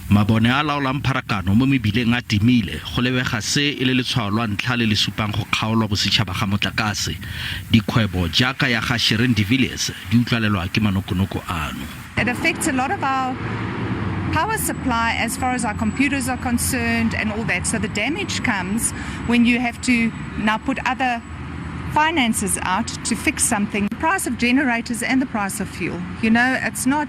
Mabone a laolang pharakano mo mebileng a timile, go lebega se e le letshwao lwa ntlha le le supang go kgaolwa bosetšhaba ga motlakase. Dikgwebo jaaka ya ga Sharon de Villiers di utlwalelwa ke manokonoko ano. It affects a lot of our power supply as far as our computers are concerned and all that. So the damage comes when you have to now put other finances out to fix something. The price of generators and the price of fuel. It's not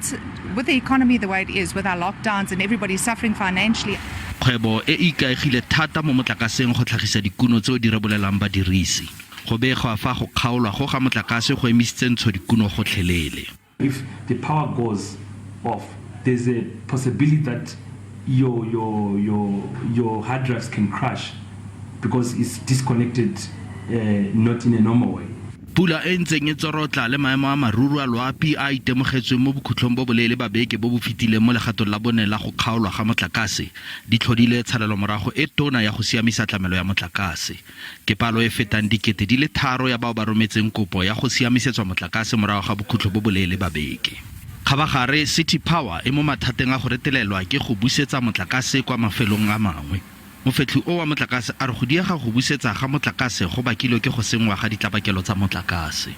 with the economy the way it is, with our lockdowns and everybody suffering financially. Kgwebo e e ikaegile thata mo motlakaseng go tlhagisa dikuno tseo di rebolelang badirisi. Go begwa fa go kgaolwa go ga motlakase go emisitse ntsho dikuno gotlhelele. If the power goes off, there's a possibility that your hard drives can crash because it's disconnected not in a normal way. Pula e ntseng e tsorotla le maemo a maruru a loapi a itemogetsweng mo bokhutlong bo boleele ba beke bo bo fetileng mo legatong la bone la go kgaolwa ga motlakase di tlhodile tshalelomorago e tona ya go siamisa tlamelo ya motlakase. Ke palo e fetang 3,000 ya bao ba rometseng kopo ya go siamisetswa motlakase morago ga bokhutlo bo boleele ba beke. Kgabagare, City Power e mo mathateng a go retelelwa ke go busetsa motlakase kwa mafelong a mangwe. Mofetlhi o wa motlakase a re go diega go busetsa ga motlakase go bakilwe ke go senngwa ga ditlabakelo tsa motlakase.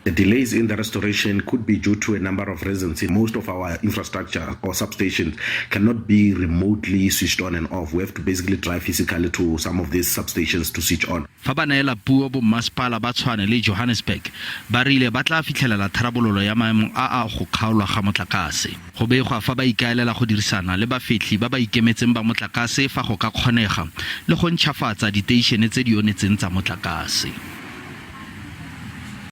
The delays in the restoration could be due to a number of reasons. Most of our infrastructure or substations cannot be remotely switched on and off. We have to basically drive physically to some of these substations to switch on. Fa ba neela puo, bommasepala ba Tshwane le Johannesburg ba rile ba tla fitlhelela tharabololo ya maemo a a go kgaolwa ga motlakase. Go begwa fa ba ikaelela go dirisana le bafetlhi ba ba ikemetseng ba motlakase fa go ka kgonega le go ntšhafatsa diteišene tse di onetseng tsa motlakase.